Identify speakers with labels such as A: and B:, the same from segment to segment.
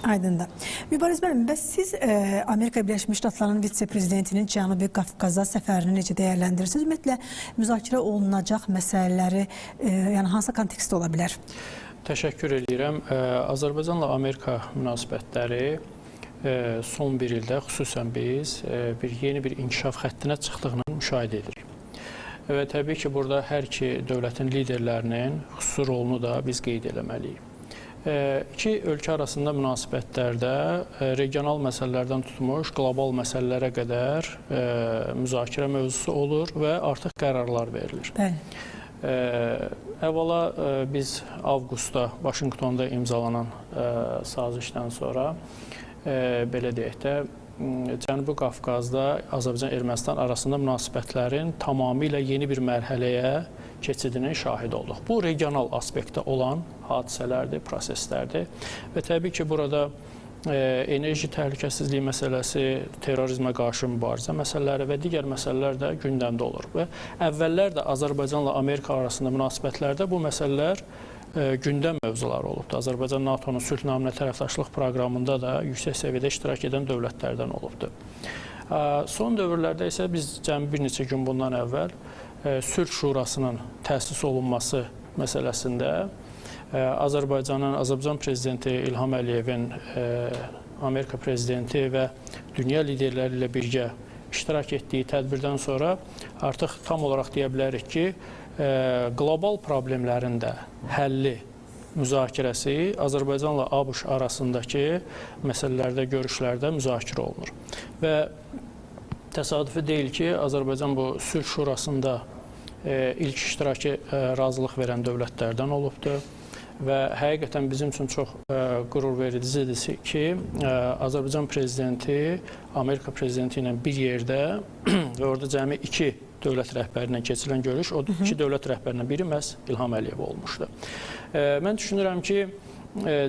A: Aydındır. Mübariz müəllim, bəs siz Amerika Birləşmiş Ştatlarının vitse-prezidentinin Cənubi Qafqaza səfərini necə dəyərləndirirsiniz? Ümumiyyətlə müzakirə olunacaq məsələləri, yəni hansı kontekstdə ola bilər?
B: Təşəkkür eləyirəm. Azərbaycanla Amerika münasibətləri son bir ildə xüsusən biz bir yeni bir inkişaf xəttinə çıxdığını müşahidə edirik. Və təbii ki, burada hər iki dövlətin liderlərinin xüsusi rolunu da biz qeyd eləməliyik. İki ölkə arasında münasibətlərdə regional məsələlərdən tutmuş qlobal məsələlərə qədər müzakirə mövzusu olur və artıq qərarlar verilir.
A: Bəli.
B: Əvvəla biz avqustda Vaşinqtonda imzalanan sazişdən sonra belə deyək də Cənubi Qafqazda Azərbaycan-Ermənistan arasında münasibətlərin tamamilə yeni bir mərhələyə keçidinin şahidi olduq. Bu regional aspektdə olan hadisələrdir, proseslərdir və təbii ki, burada enerji təhlükəsizliyi məsələsi, terrorizmə qarşı mübarizə məsələləri və digər məsələlər də gündəmdə olur. Və əvvəllər də Azərbaycanla Amerika arasında münasibətlərdə bu məsələlər gündəm mövzuları olubdur. Azərbaycan NATO-nun sülh naminə tərəfdaşlıq proqramında da yüksək səviyyədə iştirak edən dövlətlərdən olubdur. Son dövrlərdə isə biz cəmi bir neçə gün bundan əvvəl Sülh Şurasının təsis olunması məsələsində Azərbaycanın, Azərbaycan prezidenti İlham Əliyevin, Amerika prezidenti və dünya liderləri ilə birgə iştirak etdiyi tədbirdən sonra artıq tam olaraq deyə bilərik ki, qlobal problemlərin də həlli müzakirəsi Azərbaycanla ABŞ arasındakı məsələlərdə, görüşlərdə müzakirə olunur. Və təsadüfi deyil ki, Azərbaycan bu Sülh Şurasında ilk iştirakı razılıq verən dövlətlərdən olubdur. Və həqiqətən bizim üçün çox qürur vericidir ki, Azərbaycan prezidenti Amerika prezidenti ilə bir yerdə və orada cəmi iki dövlət rəhbəri ilə keçirilən görüş, o iki dövlət rəhbərindən biri məhz İlham Əliyev olmuşdu. Mən düşünürəm ki,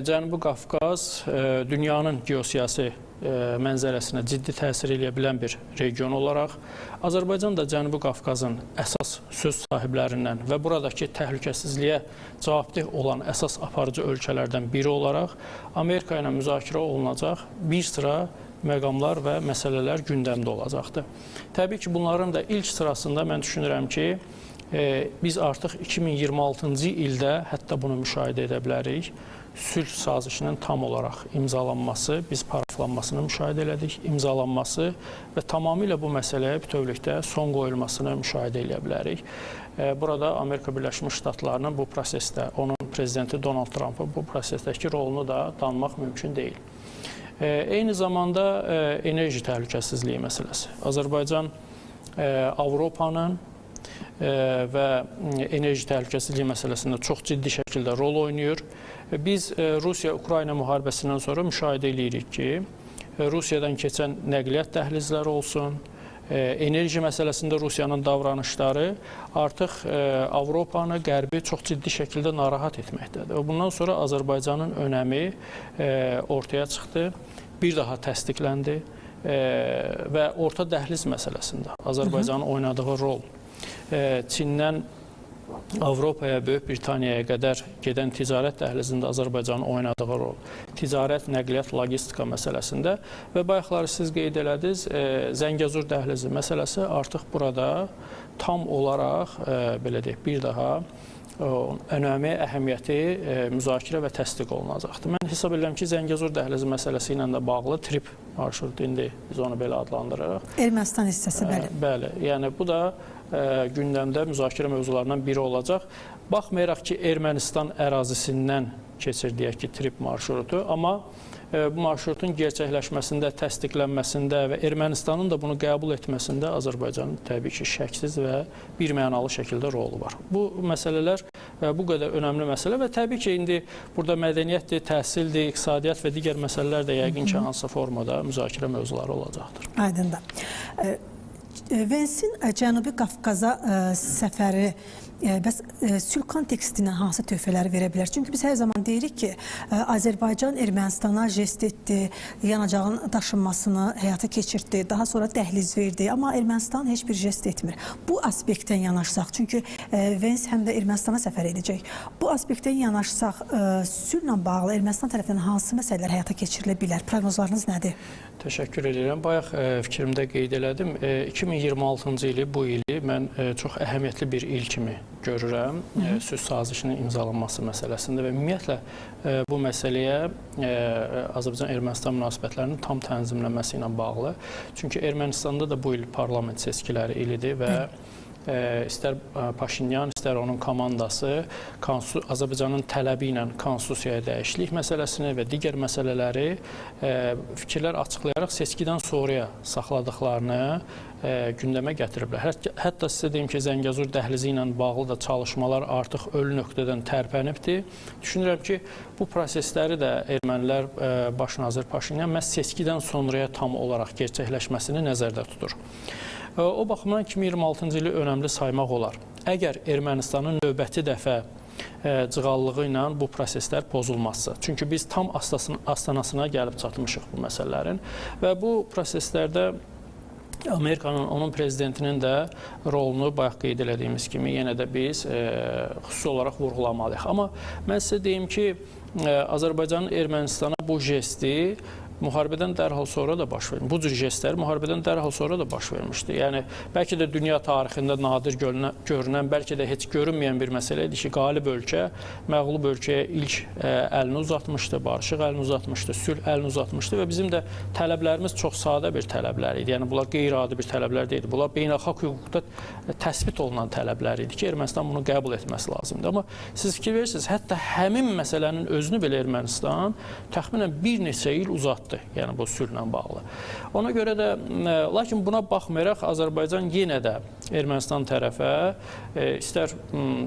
B: Cənubi Qafqaz dünyanın geosiyasi mənzərəsinə ciddi təsir eləyə bilən bir region olaraq, Azərbaycan da Cənubi Qafqazın əsas söz sahiblərindən və buradakı təhlükəsizliyə cavabdeh olan əsas aparıcı ölkələrdən biri olaraq Amerika ilə müzakirə olunacaq bir sıra məqamlar və məsələlər gündəmdə olacaqdır. Təbii ki, bunların da ilk sırasında mən düşünürəm ki, biz artıq 2026-cı ildə hətta bunu müşahidə edə bilərik. Sülh sazişinin tam olaraq imzalanması, biz paraflanmasını müşahidə elədik, imzalanması və tamamilə bu məsələyə bütövlükdə son qoyulmasını müşahidə eləyə bilərik. Burada Amerika Birləşmiş Ştatlarının bu prosesdə, onun prezidenti Donald Trumpın bu prosesdəki rolunu da danmaq mümkün deyil. Eyni zamanda enerji təhlükəsizliyi məsələsi. Azərbaycan Avropanın və enerji təhlükəsizliyi məsələsində çox ciddi şəkildə rol oynayır. Biz Rusiya-Ukrayna müharibəsindən sonra müşahidə eləyirik ki, Rusiyadan keçən nəqliyyat dəhlizləri olsun, enerji məsələsində Rusiyanın davranışları artıq Avropanı, Qərbi çox ciddi şəkildə narahat etməkdədir. Bundan sonra Azərbaycanın önəmi ortaya çıxdı, bir daha təsdiqləndi və orta dəhliz məsələsində Azərbaycanın oynadığı rol, Çindən Avropaya, Böyük Britaniyaya qədər gedən ticarət dəhlizində Azərbaycanın oynadığı rol, ticarət, nəqliyyat, logistika məsələsində və bayaqları siz qeyd elədiniz, Zəngəzur dəhlizi məsələsi artıq burada tam olaraq, belə deyək, bir daha önəmi, əhəmiyyəti müzakirə və təsdiq olunacaqdır. Mən hesab edirəm ki, Zəngəzur dəhlizi məsələsi ilə də bağlı trip marşrutu, indi biz onu belə adlandırırıq.
A: Ermənistan hissəsi, bəli.
B: Bəli, yəni bu da gündəmdə müzakirə mövzularından biri olacaq. Baxmayaraq ki, Ermənistan ərazisindən keçir, deyək ki, trip marşrutu, amma bu marşrutun gerçəkləşməsində, təsdiqlənməsində və Ermənistanın da bunu qəbul etməsində Azərbaycanın təbii ki, şəksiz və bir mənalı şəkildə rolu var. Bu məsələlər bu qədər önəmli məsələ və təbii ki, indi burada mədəniyyətdir, təhsildir, iqtisadiyyat və digər məsələlər də yəqin ki, hansısa formada müzakirə mövzuları olacaqdır.
A: Aydındır. Vensin Cənubi Qafqaza səfəri Bəs sülh kontekstindən hansı töhfələri verə bilər? Çünki biz hər zaman deyirik ki, Azərbaycan Ermənistana jest etdi, yanacağın daşınmasını həyata keçirtdi, daha sonra dəhliz verdi, amma Ermənistan heç bir jest etmir. Bu aspektdən yanaşsaq, çünki Vance həm də Ermənistana səfər edəcək. Bu aspektdən yanaşsaq, sülhlə bağlı Ermənistan tərəfindən hansı məsələlər həyata keçirilə bilər? Proqnozlarınız nədir?
B: Təşəkkür edirəm. Bayaq fikrimdə qeyd elədim. 2026-cı ili, bu ili mən çox əhəmiyyətli bir il kimi görürəm sülh sazişinin imzalanması məsələsində və ümumiyyətlə bu məsələyə Azərbaycan-Ermənistan münasibətlərinin tam tənzimlənməsi ilə bağlı. Çünki Ermənistanda da bu il parlament seçkiləri ilidir və istər Paşinyan, istər onun komandası Azərbaycanın tələbi ilə konstitusiyaya dəyişiklik məsələsini və digər məsələləri fikirlər açıqlayaraq seçkidən sonraya saxladıqlarını gündəmə gətiriblər. Hətta sizə deyim ki, Zəngəzur dəhlizi ilə bağlı da çalışmalar artıq ölü nöqtədən tərpənibdir. Düşünürəm ki, bu prosesləri də ermənilər, baş nazir Paşinyan məhz seçkidən sonraya tam olaraq gerçəkləşməsini nəzərdə tutur. O baxımdan 2026-cı ili önəmli saymaq olar. Əgər Ermənistanın növbəti dəfə cığallığı ilə bu proseslər pozulmazsa. Çünki biz tam astanasına gəlib çatmışıq bu məsələlərin və bu proseslərdə Amerikanın, onun prezidentinin də rolunu bayaq qeyd elədiyimiz kimi yenə də biz xüsusi olaraq vurğulamalıyıq. Amma mən sizə deyim ki, Azərbaycanın Ermənistana bu jesti müharibədən dərhal sonra da baş vermişdi. Bu cür jestlər müharibədən dərhal sonra da baş vermişdi. Yəni, bəlkə də dünya tarixində nadir görünən, bəlkə də heç görünməyən bir məsələ idi ki, qalib ölkə məğlub ölkəyə ilk əlini uzatmışdı, barışıq əlini uzatmışdı, sülh əlini uzatmışdı və bizim də tələblərimiz çox sadə bir tələblər idi. Yəni, bunlar qeyri-adi bir tələblər deyildi. Bunlar beynəlxalq hüquqda təsbit olunan tələblər idi ki, Ermənistan bunu qəbul etməsi lazımdır. Amma siz fikir verirsiniz, hətta həmin məsələnin özünü belə Ermənistan təxminən bir neçə il uzatdı. Yəni bu sülhlə bağlı. Ona görə də, lakin buna baxmayaraq Azərbaycan yenə də Ermənistan tərəfə istər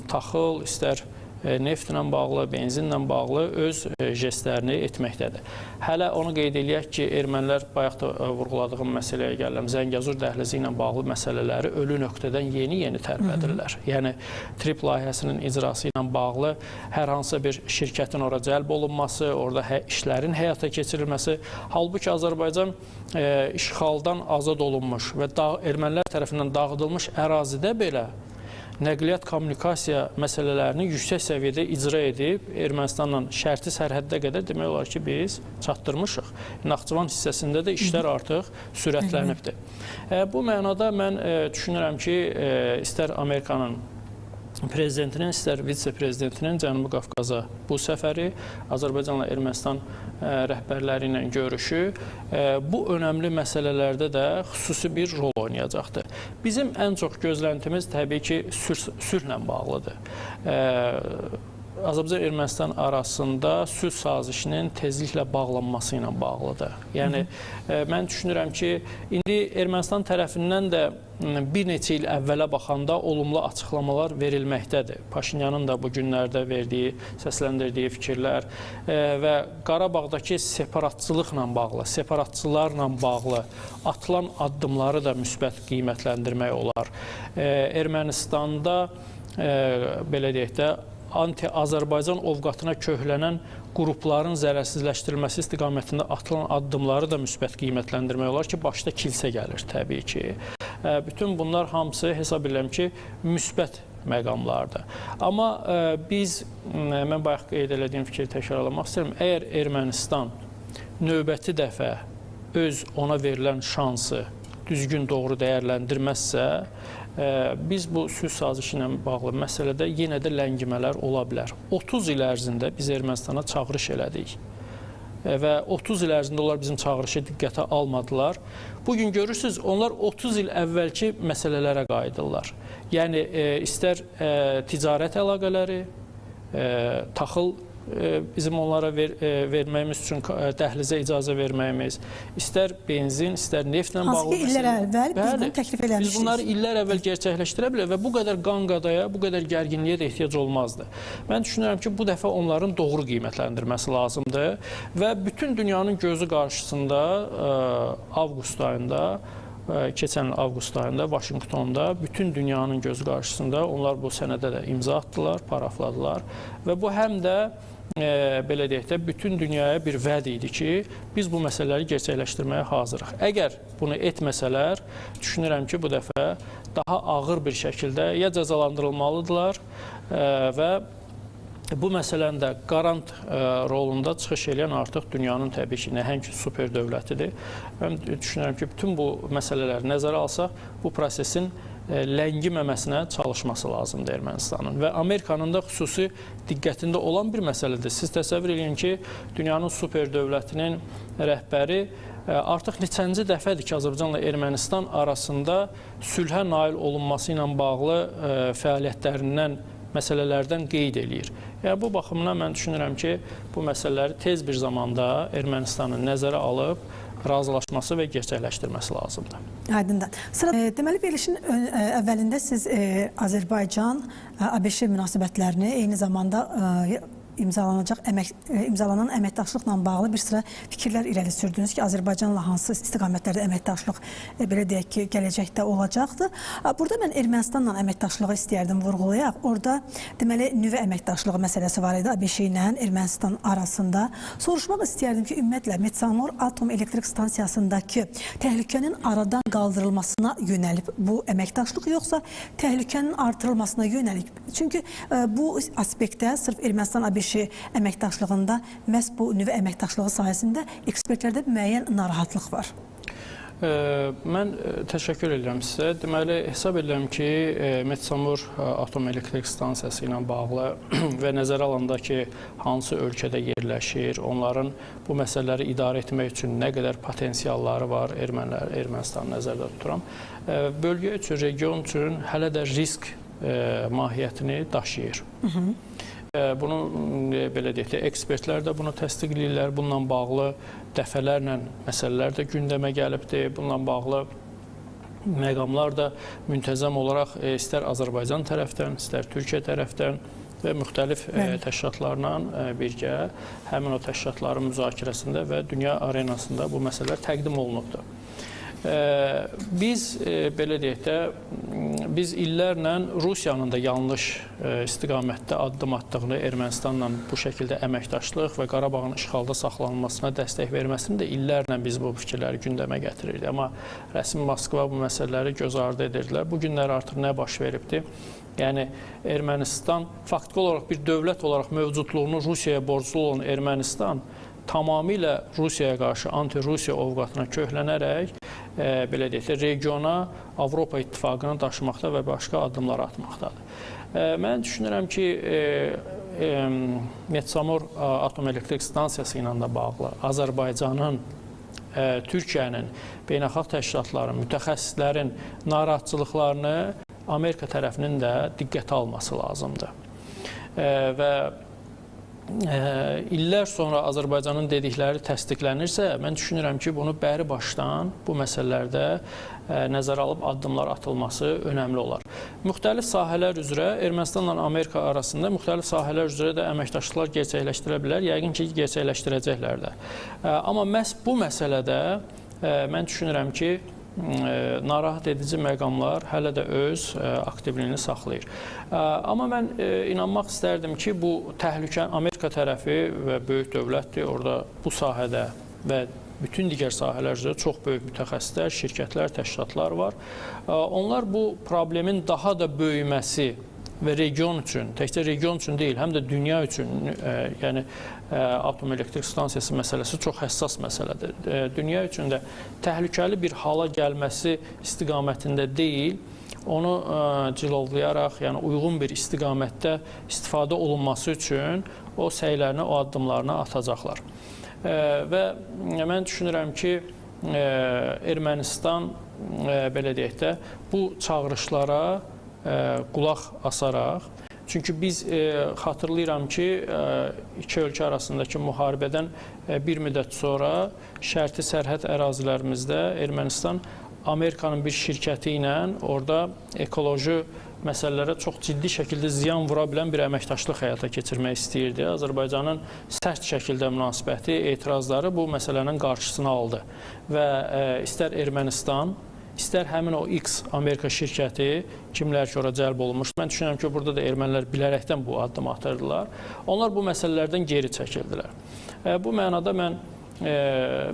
B: taxıl, istər neftlə bağlı, benzinlə bağlı öz jestlərini etməkdədir. Hələ onu qeyd eləyək ki, ermənilər, bayaq da vurğuladığım məsələyə gəlirəm, Zəngəzur dəhlizi ilə bağlı məsələləri ölü nöqtədən yeni-yeni tərpədirlər. Yəni, TRIP layihəsinin icrası ilə bağlı hər hansısa bir şirkətin ora cəlb olunması, orada işlərin həyata keçirilməsi. Halbuki Azərbaycan işğaldan azad olunmuş və ermənilər tərəfindən dağıdılmış ərazidə belə nəqliyyat kommunikasiya məsələlərini yüksək səviyyədə icra edib Ermənistanla şərti sərhəddə qədər demək olar ki, biz çatdırmışıq. Naxçıvan hissəsində də işlər artıq sürətlənibdir. Bu mənada mən düşünürəm ki, istər Amerikanın prezidentinin, istər vitse-prezidentinin Cənubi Qafqaza bu səfəri, Azərbaycanla Ermənistan rəhbərləri ilə görüşü bu önəmli məsələlərdə də xüsusi bir rol oynayacaqdır. Bizim ən çox gözləntimiz təbii ki, sülhlə bağlıdır. Azərbaycan-Ermənistan arasında sülh sazişinin tezliklə bağlanması ilə bağlıdır. Yəni, mən düşünürəm ki, indi Ermənistan tərəfindən də bir neçə il əvvələ baxanda olumlu açıqlamalar verilməkdədir. Paşinyanın da bu günlərdə verdiyi, səsləndirdiyi fikirlər və Qarabağdakı separatçılıqla bağlı, separatçılarla bağlı atılan addımları da müsbət qiymətləndirmək olar. Ermənistanda, belə deyək də, anti-Azərbaycan ovqatına köhlənən qrupların zərərsizləşdirilməsi istiqamətində atılan addımları da müsbət qiymətləndirmək olar ki, başda kilsə gəlir təbii ki. Bütün bunlar hamısı hesab edirəm ki, müsbət məqamlardır. Amma biz, mən bayaq qeyd elədiyim fikri təkrarlamaq istəyirəm, əgər Ermənistan növbəti dəfə öz ona verilən şansı düzgün, doğru dəyərləndirməzsə, biz bu sülh sazişi ilə bağlı məsələdə yenə də ləngimələr ola bilər. 30 il ərzində biz Ermənistana çağırış elədik və 30 il ərzində onlar bizim çağırışı diqqətə almadılar. Bugün görürsünüz, onlar 30 il əvvəlki məsələlərə qayıdırlar. Yəni, istər ticarət əlaqələri, taxıl bizim onlara verməyimiz üçün dəhlizə icazə verməyimiz, istər benzin, istər neftlə bağlı.
A: Hansı ki, illər əvvəl biz bunu təklif eləmişdik.
B: Biz bunları illər əvvəl gerçəkləşdirə bilər və bu qədər qan-qadaya, bu qədər gərginliyə də ehtiyac olmazdı. Mən düşünürəm ki, bu dəfə onların doğru qiymətləndirməsi lazımdır və bütün dünyanın gözü qarşısında avqust ayında Keçən il avqust ayında Vaşinqtonda bütün dünyanın gözü qarşısında onlar bu sənədə də imza atdılar, parafladılar və bu həm də belə deyək də bütün dünyaya bir vəd idi ki, biz bu məsələləri gerçəkləşdirməyə hazırıq. Əgər bunu etməsələr, düşünürəm ki, bu dəfə daha ağır bir şəkildə ya cəzalandırılmalıdırlar və bu məsələnin də qarant rolunda çıxış eləyən artıq dünyanın təbii ki, nəhəng super dövlətidir. Mən düşünürəm ki, bütün bu məsələləri nəzərə alsaq, bu prosesin ləngiməməsinə çalışması lazımdır Ermənistanın. Və Amerikanın da xüsusi diqqətində olan bir məsələdir. Siz təsəvvür eləyin ki, dünyanın super dövlətinin rəhbəri artıq neçənci dəfədir ki, Azərbaycanla Ermənistan arasında sülhə nail olunması ilə bağlı fəaliyyətlərindən, məsələlərdən qeyd eləyir. Yəni, bu baxımdan mən düşünürəm ki, bu məsələləri tez bir zamanda Ermənistanın nəzərə alıb razılaşması və gerçəkləşdirməsi lazımdır.
A: Aydındır. Deməli, verilişin əvvəlində siz Azərbaycan, ABŞ münasibətlərini eyni zamanda imzalanan əməkdaşlıqla bağlı bir sıra fikirlər irəli sürdünüz ki, Azərbaycanla hansı istiqamətlərdə əməkdaşlıq, belə deyək ki, gələcəkdə olacaqdır. Burada mən Ermənistanla əməkdaşlığı istəyərdim vurğulayaq. Orada deməli nüvə əməkdaşlığı məsələsi var idi ABŞ ilə Ermənistan arasında. Soruşmaq istəyərdim ki, ümumiyyətlə Metsamor Atom Elektrik Stansiyasındakı təhlükənin aradan qaldırılmasına yönəlib bu əməkdaşlıq, yoxsa təhlükənin artırılmasına yönəlib? Çünki bu aspektdə sırf Ermənistan-ABŞ əməkdaşlığında məhz bu nüvə əməkdaşlığı sayəsində ekspertlərdə müəyyən narahatlıq var.
B: Mən təşəkkür edirəm sizə. Deməli, hesab edirəm ki, Metsamor Atom Elektrik Stansiyası ilə bağlı və nəzərə alanda ki, hansı ölkədə yerləşir, onların bu məsələləri idarə etmək üçün nə qədər potensialları var, Ermənistanı nəzərdə tuturam. Bölgə üçün, region üçün hələ də risk mahiyyətini daşıyır. Bunu, belə deyək də, ekspertlər də bunu təsdiqləyirlər. Bununla bağlı dəfələrlə məsələlər də gündəmə gəlibdir. Bununla bağlı məqamlar da müntəzəm olaraq istər Azərbaycan tərəfdən, istər Türkiyə tərəfdən və müxtəlif təşkilatlarla birgə həmin o təşkilatların müzakirəsində və dünya arenasında bu məsələlər təqdim olunubdur. Biz, belə deyək də, biz illərlə Rusiyanın da yanlış istiqamətdə addım atdığını, Ermənistanla bu şəkildə əməkdaşlıq və Qarabağın işğalda saxlanılmasına dəstək verməsini də illərlə biz bu fikirləri gündəmə gətirirdik. Amma rəsmi Moskva bu məsələləri göz ardı edirdilər. Bu günlər artıq nə baş veribdir? Yəni, Ermənistan faktiki olaraq bir dövlət olaraq mövcudluğunu Rusiyaya borclu olan Ermənistan tamamilə Rusiyaya qarşı anti-Rusiya ovqatına köhlənərək, belə deyək də, regiona Avropa İttifaqını daşımaqda və başqa addımlar atmaqdadır. Mən düşünürəm ki, Metsamor Atom Elektrik Stansiyası ilə də bağlı Azərbaycanın, Türkiyənin, beynəlxalq təşkilatların, mütəxəssislərin narahatçılıqlarını Amerika tərəfinin də diqqətə alması lazımdır. Və illər sonra Azərbaycanın dedikləri təsdiqlənirsə, mən düşünürəm ki, bunu bəri başdan bu məsələlərdə nəzərə alıb addımlar atılması önəmli olar. Müxtəlif sahələr üzrə Ermənistanla Amerika arasında müxtəlif sahələr üzrə də əməkdaşlıqlar gerçəkləşdirə bilər, yəqin ki, gerçəkləşdirəcəklər də. Amma məhz bu məsələdə mən düşünürəm ki, narahat edici məqamlar hələ də öz aktivliyini saxlayır. Amma mən inanmaq istərdim ki, bu təhlükə Amerika tərəfi və böyük dövlətdir, orada bu sahədə və bütün digər sahələr üzrə çox böyük mütəxəssislər, şirkətlər, təşkilatlar var. Onlar bu problemin daha da böyüməsi və region üçün, təkcə region üçün deyil, həm də dünya üçün, yəni atom elektrik stansiyası məsələsi çox həssas məsələdir. Dünya üçün də təhlükəli bir hala gəlməsi istiqamətində deyil, onu cilovlayaraq, yəni uyğun bir istiqamətdə istifadə olunması üçün o səylərini, o addımlarını atacaqlar. Və mən düşünürəm ki, Ermənistan, belə deyək də, bu çağırışlara qulaq asaraq, çünki biz xatırlayıram ki, iki ölkə arasındakı müharibədən bir müddət sonra şərti sərhəd ərazilərimizdə Ermənistan Amerikanın bir şirkəti ilə orada ekoloji məsələlərə çox ciddi şəkildə ziyan vura bilən bir əməkdaşlıq həyata keçirmək istəyirdi. Azərbaycanın sərt şəkildə münasibəti, etirazları bu məsələnin qarşısını aldı və istər Ermənistan, istər həmin o X Amerika şirkəti, kimlər ki ora cəlb olunmuş. Mən düşünürəm ki, burada da ermənilər bilərəkdən bu addımı atırdılar. Onlar bu məsələlərdən geri çəkildilər. Bu mənada mən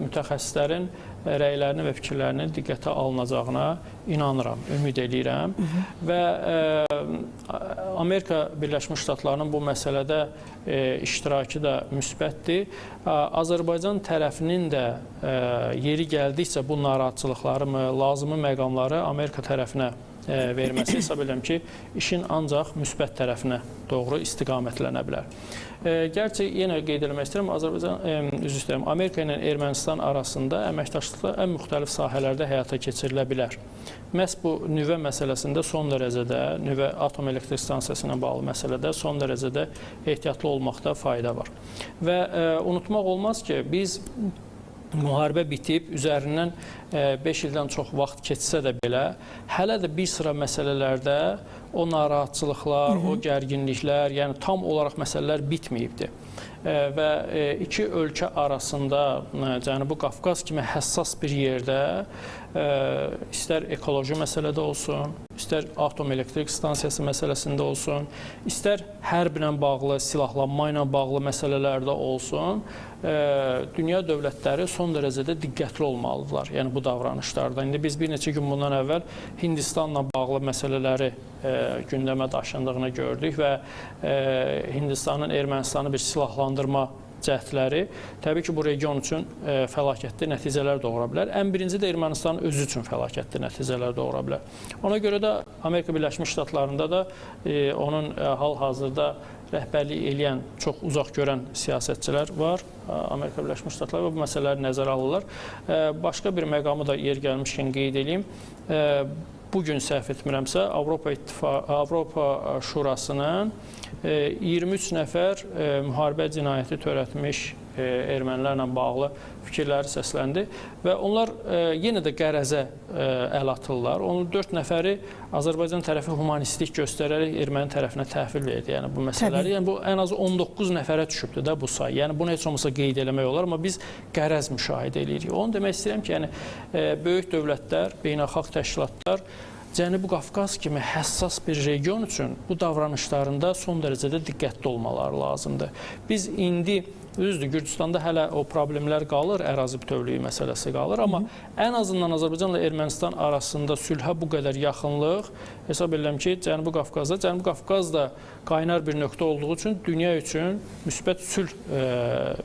B: mütəxəssislərin rəylərinin və fikirlərinin diqqətə alınacağına inanıram, ümid eləyirəm. Və Amerika Birləşmiş Ştatlarının bu məsələdə iştirakı da müsbətdir. Azərbaycan tərəfinin də yeri gəldikcə bu narahatçılıqları, lazımi məqamları Amerika tərəfinə verməsi hesab edirəm ki, işin ancaq müsbət tərəfinə doğru istiqamətlənə bilər. Gerçi yenə qeyd eləmək istəyirəm, Azərbaycan, üzr istəyirəm, Amerika ilə Ermənistan arasında əməkdaşlıqda ən müxtəlif sahələrdə həyata keçirilə bilər. Məhz bu nüvə məsələsində son dərəcədə, nüvə atom elektrik stansiyası ilə bağlı məsələdə son dərəcədə ehtiyatlı olmaqda fayda var. Və unutmaq olmaz ki, biz müharibə bitib, üzərindən 5 ildən çox vaxt keçsə də belə, hələ də bir sıra məsələlərdə o narahatçılıqlar, o gərginliklər, yəni tam olaraq məsələlər bitməyibdir. Və iki ölkə arasında Cənubi Qafqaz kimi həssas bir yerdə istər ekoloji məsələdə olsun, istər atom elektrik stansiyası məsələsində olsun, istər hərblə bağlı, silahlanma ilə bağlı məsələlərdə olsun, dünya dövlətləri son dərəcədə diqqətli olmalıdırlar. Yəni bu davranışlarda. İndi biz bir neçə gün bundan əvvəl Hindistanla bağlı məsələləri gündəmə daşındığını gördük və Hindistanın Ermənistanı bir silahlandırma cəhdləri təbii ki, bu region üçün fəlakətli nəticələr doğura bilər. Ən birinci də Ermənistanın özü üçün fəlakətli nəticələr doğura bilər. Ona görə də Amerika Birləşmiş Ştatlarında da onun hal-hazırda rəhbərlik eləyən, çox uzaq görən siyasətçilər var. Amerika Birləşmiş Ştatları və bu məsələləri nəzərə alırlar. Başqa bir məqamı da yer gəlmişkən qeyd eləyim. Bugün səhv etmirəmsə, Avropa Şurasının 23 nəfər müharibə cinayəti törətmiş ermənilərlə bağlı fikirləri səsləndi və onlar yenə də qərəzə əl atırlar. Onun 4 nəfəri Azərbaycan tərəfi humanistlik göstərərək erməni tərəfinə təhvil verdi. Yəni bu məsələləri, yəni bu ən az 19 nəfərə düşübdür də bu say. Yəni bunu heç olmasa qeyd eləmək olar, amma biz qərəz müşahidə eləyirik. Onu demək istəyirəm ki, yəni böyük dövlətlər, beynəlxalq təşkilatlar Cənubi Qafqaz kimi həssas bir region üçün bu davranışlarında son dərəcədə diqqətli olmaları lazımdır. Biz indi, düzdür, Gürcüstanda hələ o problemlər qalır, ərazi bütövlüyü məsələsi qalır, amma ən azından Azərbaycanla Ermənistan arasında sülhə bu qədər yaxınlıq, hesab edirəm ki, Cənubi Qafqazda, Cənubi Qafqaz da qaynar bir nöqtə olduğu üçün dünya üçün müsbət sülh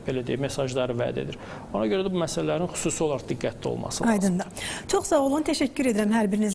B: belə deyək, mesajları vəd edir. Ona görə də bu məsələlərin xüsusi olaraq diqqətli olması lazımdır.
A: Aydındır. Çox sağ olun, təşəkkür edirəm hər birinizə.